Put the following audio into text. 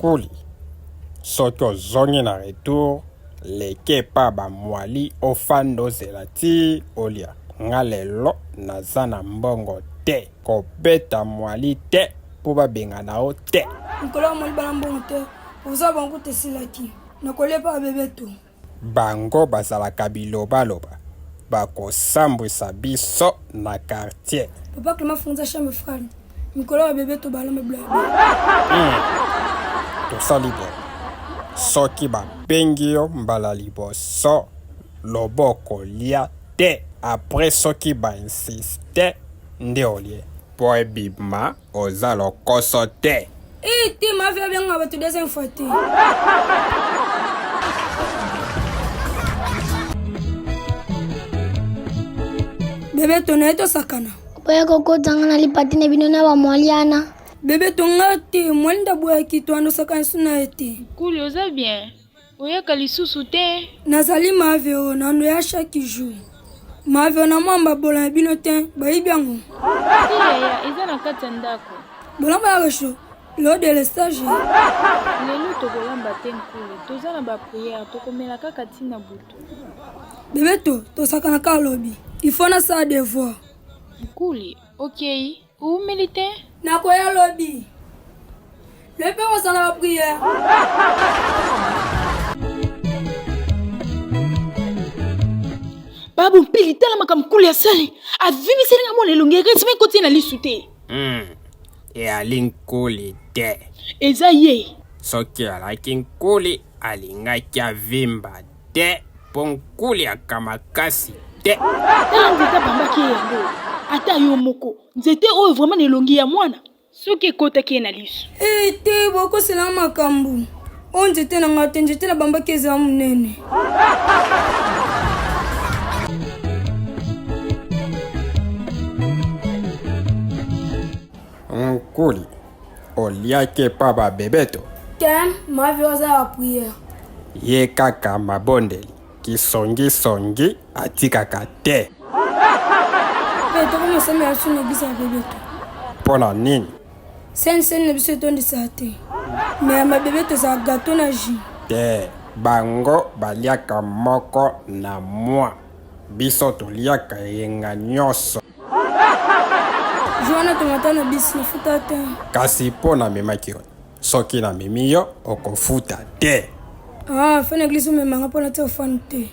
Nkuli, soki ozongi na retour, leke epa ba mwali ofanda ozela ti olia. Nga lelo naza na mbongo te. Kobeta mwali te po babengana yo te. Mikolo ya mwali bana mbongo te, oza bango kutu esilaki. Nakolia epa ba bebeto. Bango bazalaka bilobaloba bakosambwisa biso na quartier. Papa Clement funza chambre froide mikolo ya bebe to balombe bla. Hmm. Tosali boye soki babengi yo mbala liboso loboko lia te après soki ba insiste nde olie po ebima Oza lokoso te. Eh te ma vie abenga bato deuxième fois te. Bebe to na ye tosakana. Boya kokota nga na lipati na bino na bamwaliana. Bebe to nga te mwali nde aboyaki to wana osakana su na ye te. Nkuli oza bien? Oyaka lisusu te? Nazali ma vero na ndo ya chaque jour. Ma vero na mwamba bola na bino te bayibi yango. Te yaya eza na kati ya ndako. Bolamba ya resho lelo delestage. Lelo tokolamba te nkulu toza na ba prière tokomela kaka ti na butu. Bebe to tosakana kaka lobi il faut nasala devoir. Nkuli okei? Owumeli te? Nakoya lobi. Lobi mpe kozala ba prière. Babu mpili tala makambo kulu ya sali avimbiseli nga mwana elongi eresima ekoti ye na lisu te. Mm. Eyali nkuli te. Eza ye. Soki alaki nkuli alingaki avimba te mpo nkuli aka makasi te. Tala nzete abambaki ye yango ata yo moko nzete oyo vraiment na elongi ya mwana soki ekotaki ye na lisu. Ee eh, te bokosela makambo oyo nzete na ngai te nzete na bambaki eza monene. Nkuli oliaki epa ba bebeto? Te, mavi oza ya prière. Ye kaka mabondeli, kisongisongi atikaka te. Mpe tokomi osambela biso na eglise ya bebeto. Mpo na nini? Seni seni na biso etondisaka te. Me ya mabebeto ezala gato na jus. Te, bango baliaka moko na mwa, biso toliaka eyenga nyonso. Jour wana tomata na bisi nafuta te. Kasi mpo namemaki yo, soki namemi yo okofuta te. Ah, fana eglise omemanga mpo natia ofani te.